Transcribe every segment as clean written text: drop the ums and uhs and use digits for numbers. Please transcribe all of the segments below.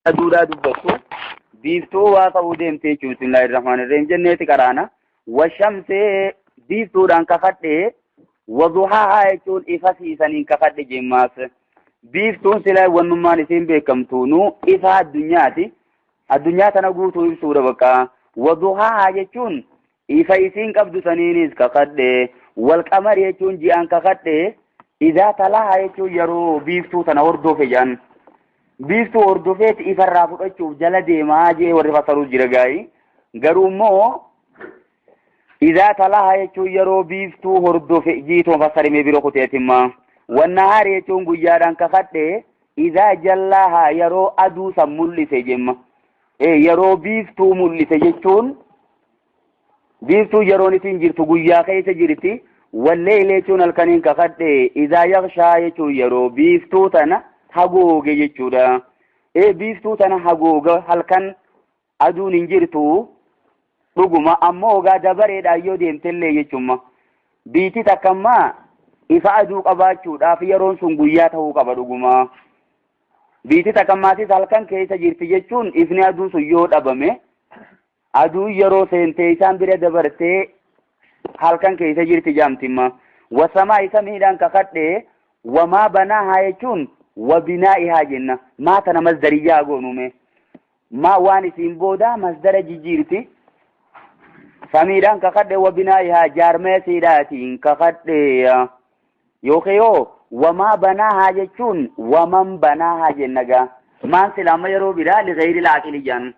Aduudhaa dubbattu biiftuu waa ta'uu deemte jechuun bismillaahi rahmaani rahiim jenneeti qaraana. Washamsee biiftuudhaan kakadhee, waduhaa jechuun ifa siisaniin kakadhe jemmaas. Biiftuun silaa wannummaan isiin beekamtu nu ifa addunyaati. Addunyaa tana guutuu ibsuudha bakka. Waduhaa jechuun ifa isiin qabdu saniinis kakadhe. Walqamari jechuun ji'aan kakadhe. Idaa talaha jechuun yeroo biiftuu tana hordofe jedhan. Biiftuu hordofeeti ifarraa fudhachuuf jala deemaa jee warri fassaruu jira gaayi. Garuu immoo idaa talaha jechuun yeroo biiftuu hordofe jiitoon fassarimee bira kuteetimma. Wannahaari jechuun guyyaadhaan kakadhe, idaa jallaaha yeroo aduu san mul'ise jemma. Yeroo biiftuu mul'ise jechuun biiftuu yeroon isiin jirtu guyyaa keessa jirti. Walleeyli jechuun halkaniin kakadhe, idaa yakshaa jechuun yeroo biiftuu tana hagooge jechuudha. Biiftuu tana hagooga halkan aduun hin jirtu dhuguma, ammoo ogaa dabareedhaan yoo deemtellee jechuudha. Biitti takkammaa ifa aduu qabaachuudhaaf yeroon sun guyyaa ta'uu qaba dhuguma. Biitti takkammaatis halkan keessa jirti jechuun ifni aduu sun yoo dhabame aduun yeroo seentee isaan bira dabartee halkan keessa jirti jaamtimma. Wasamaa isa miidhaan kakadhee, wamaa banaahaa jechuun wabinaa'ihaa jenna. Maa tana masdariyyaa goonume. Maa waan isiin boodaa masdara jijjiirti. Samiidhaan kakadhe, wabinaa'ihaa jaarmee siidhaatiin kakadhe. Yookiin yoo wamaa banaahaa jechuun waman banaahaa jenna gaa. Maan silaama yeroo biraa ligayri laaqili jedhan.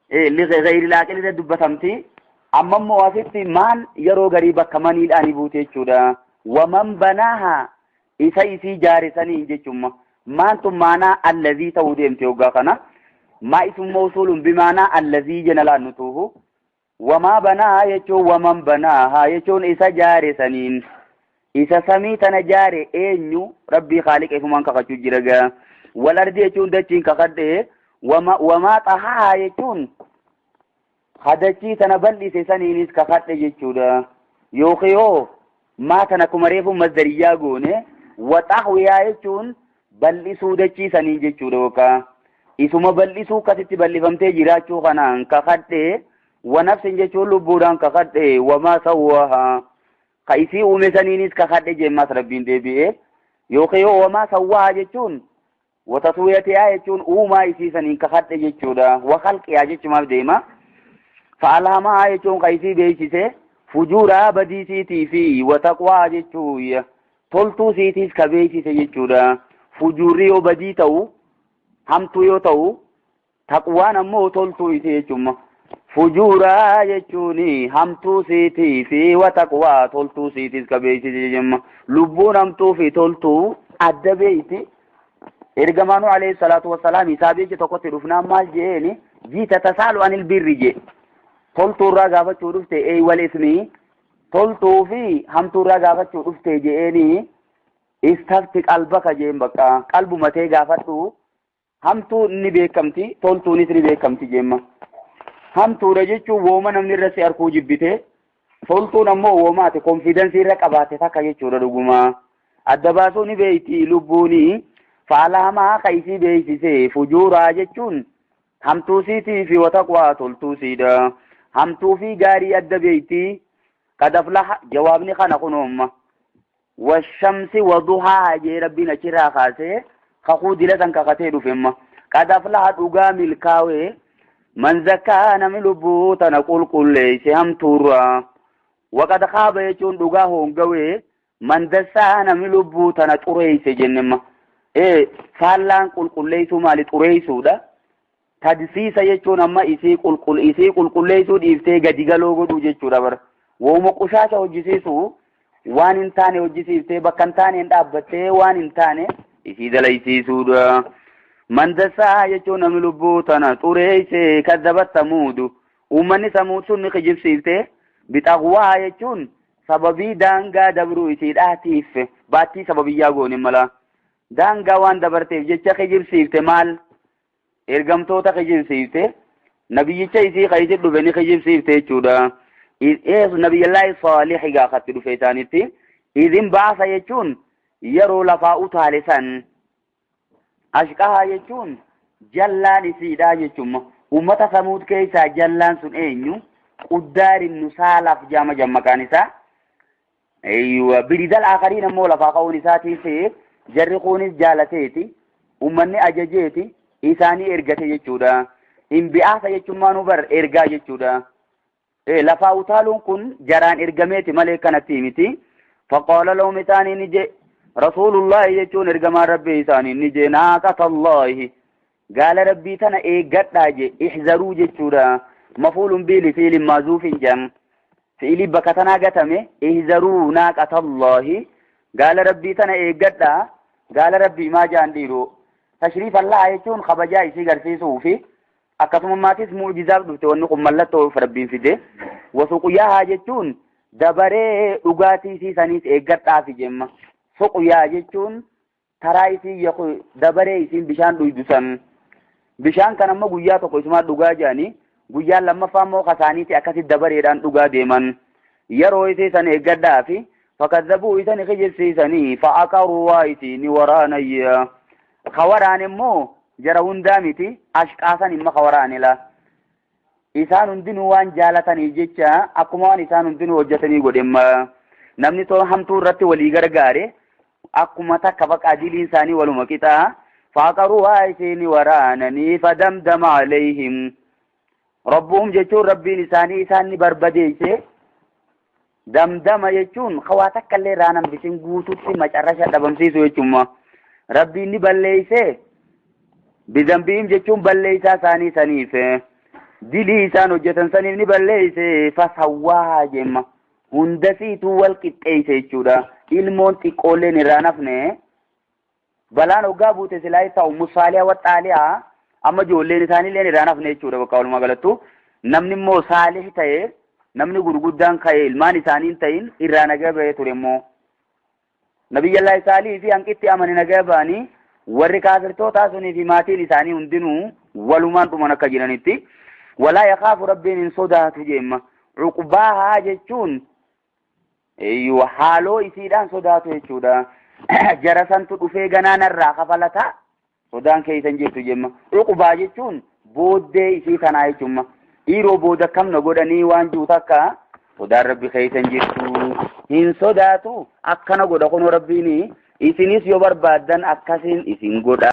Ligayri laaqili irra dubbatamti. Amma immoo asitti maan yeroo garii bakka maniidhaan buute jechuudha. Waman banaahaa isa isii jaarisaniin jechuudha. Maan tun maanaa allazii ta'uu deemte hoggaa kana. Maa isum mawsuulun bimaanaa allazii jena laannutuufu. Wamaa banaahaa jechuun waman banaahaa jechuun isa jaarisaniin. Isa samii tana jaare eenyu? Rabbii Khaaliqa ifumaan kakachuu jira gaa. Wal ardi jechuun dachiin kakadhe, wamaa xahaa jechuun hadachii tana bal'ise saniinis kakadhe jechuudha. Yookiin yoo maa tana akkuma reefu masdariyyaa goone, waxaxwiyaa jechuun bal'isuu dachii saniin jechuudha yookaan. Isuma bal'isuu akkasitti bal'ifamtee jiraachuu kanaan kakadhe, wanafsin jechuun lubbuudhaan kakadhe, wamaa sawwaahaa. Ka isii uume saniinis kakadhe jemmas Rabbiin deebi'ee. Yookiin yoo wamaa sawwaahaa jechuun wataswiyatihaa jechuun uumaa isii saniin kakadhe jechuudha. Wa khalqihaa jechumaaf deema. Fa'alhamaa jechuun ka isii beeksise fujuuraa badii siitii fi wataqwaa jechuun toltuu siitiis ka beeksise jechuudha. Fujuurri yoo badii ta'u hamtuu yoo ta'u, taqwaan ammoo toltuu isii jechuudha. Fujuuraa jechuun hamtuu siitii fi wataqwaa toltuu siitiis ka beeksise jechuudha. Lubbuun hamtuu fi toltuu adda beeyti. Ergamaanuu alayhi salaatu wassalaam isaa beechi tokkotti dhufnaan maal jeeni? Jiita tasaalu anil birri jee. Toltuurraa gaafachuu dhufte ee wal ismii toltuu fi hamtuurraa gaafachuu dhufte jeeni istafti qalbaka jeen, bakka qalbuma tee gaafadhu, hamtuu ni beekamti toltuunis ni beekamti jeemma. Hamtuudha jechuun wooma namni irra si arkuu jibbite, toltuun ammoo wooma ati confidence irra qabaate takka jechuudha dhuguma. Adda baasuu ni beeyti lubbuuni. Faalahamaa ka isii beeksise fujuuraa jechuun hamtuu siitii fi wataqwaa toltuu siidha. Hamtuu fi gaarii adda beeyti. Qad aflaha jawaabni kana kunoomma. Washamsi waduhaa jee Rabbiin achirraa kaasee kakuu dila san kakatee dhufemma. Qad aflaha dhugaa milkaawee man zakkaa nami lubbuu tana qulqulleeyse hamtuurraa. Waqad khaaba jechuun dhugaa hoongawee man dassaa nami lubbuu tana xureeyse jennemma. Faallaan qulqulleeysuu maali? Xureeysuudha. Tadsiisa jechuun amma isii qulqull isii qulqulleessuu dhiiftee gadi galoo godhuu jechuudha bara. Wooma qushaasha hojjisiisu waan hin taane hojjisiiftee bakka hin taaneen dhaabbattee waan hin taane isii dalaysiisuudha. Man dassaa jechuun namni lubbuu tana xureeyse kadhabat samuudu. Uummanni Samuud sun ni kijibsiifte. Bixaqwaa jechuun sababii daangaa dabruu isiidhaatiif baattii sababiyyaa goone mala. Daangaa waan dabarteef jecha kijibsiifte maal? Ergamtoota kijibsiifte, nabiyyicha isii ka isin dhufe ni kijibsiifte jechuudha. Nabiyyallaahi Saalih egaa katti dhufe isaanitti. Idin baasa jechuun yeroo lafaa utaale san. Ashqahaa jechuun Jallaan isiidha jechuun ummata Samuud keessaa jallaan sun eenyu? Quddaar ibnu Saalaf jaama maqaan isaa. Eeywa biridal akhariin ammoo lafaa ka'uun isaatiif jarri kunis jaalateeti, ummanni ajajeeti, isaanii ergate jechuudha. Inbi'aasa jechuun maanuu bar ergaa jechuudha. Lafaa utaaluun kun jaraan ergameeti malee kanatti miti. Faqaala lahum isaanii ni je Rasuulullaahi jechuun ergamaan Rabbii isaanii ni je naaqatallaahi gaala Rabbii tana eeggadhaa je ihzaruu jechuudha. Mafuulun biili fiilin maazuufin jam fi'ilii bakka tanaa gatame ihzaruu naaqatallaahi gaala Rabbii tana eeggadhaa. Gaala Rabbii maa jaan dhiiroo tashriif Allah jechuun kabajaa isii garsiisuu fi akkasumaatis mu'jizaaf dhufte wanni kun mallattoo Rabbiin fide. Wasuquyaahaa jechuun dabaree dhugaatii isii saniis eeggadhaafi jemma. Suqyaa jechuun taraa isii dabaree isiin bishaan dhuydu san. Bishaan kan ammoo guyyaa tokko isumaa dhugaa jedhanii guyyaan lammaffaa immoo kasaaniiti akkasitti dabareedhaan dhugaa deeman. Yeroo isii san eeggadhaafi fakkazzabuu isani kijibsiisanii fa'aqaruu waa isii ni waraanayya. Ka waraan immoo jara hundaa miti ashqaasan imma ka waraanila. Isaan hundinuu waan jaalatanii jecha akkuma waan isaan hundinuu hojjetanii godhemma. Namni too hamtuu irratti walii gargaare akkuma takka baqa diliin isaanii waluma qixaa. Fa'aqaruu waa isii ni waraananii fadamdama alayhim. Rabbuhum jechuun Rabbiin isaanii isaan ni barbadeesse. Damdama jechuun hawaa takka illee irraa hambisin guututti macarrasha dhabamsiisu jechuudha. Rabbiin ni balleeyse. Bizambiihim jechuun balleeysaa isaanii saniif. Dilii isaan hojjetan saniif ni balleeyse. Fasawwaa jemma. Hundasiituu wal qixxeeyse jechuudha. Ilmoon xiqqoolleen irraa nafne. Balaan hoggaa buute silaa ta'u musaaliyaa waxxaaliyaa amma ijoolleen isaaniillee irraa nafne jechuudha bakka walumaa galattu. Namni immoo saalih ta'e namni gurguddaan ka'e ilmaan isaanii hin ta'in irraa nagaa ba'ee ture immoo. Nabiyyallaahi Saalih fi hanqitti amane nagaa ba'anii warri kaafirtootaa sunii fi maatiin isaanii hundinuu walumaan dhuman akka jiranitti. Walaa yakaafu Rabbiin hin sodaatu jeemma. Cuqbaahaa jechuun haaloo isiidhaan sodaatu jechuudha. Jara santu dhufee ganaanarraa kafalata sodaan keessan jirtu jemma. Cuqbaa jechuun booddee isii tanaa jechuudha. Dhiiroo booda kam na godhanii waan jiru takka sodaan Rabbi keessan jirtu. Hin sodaatu akkana godha kunoo Rabbiin isinis yoo barbaaddan akkasiin isin godha.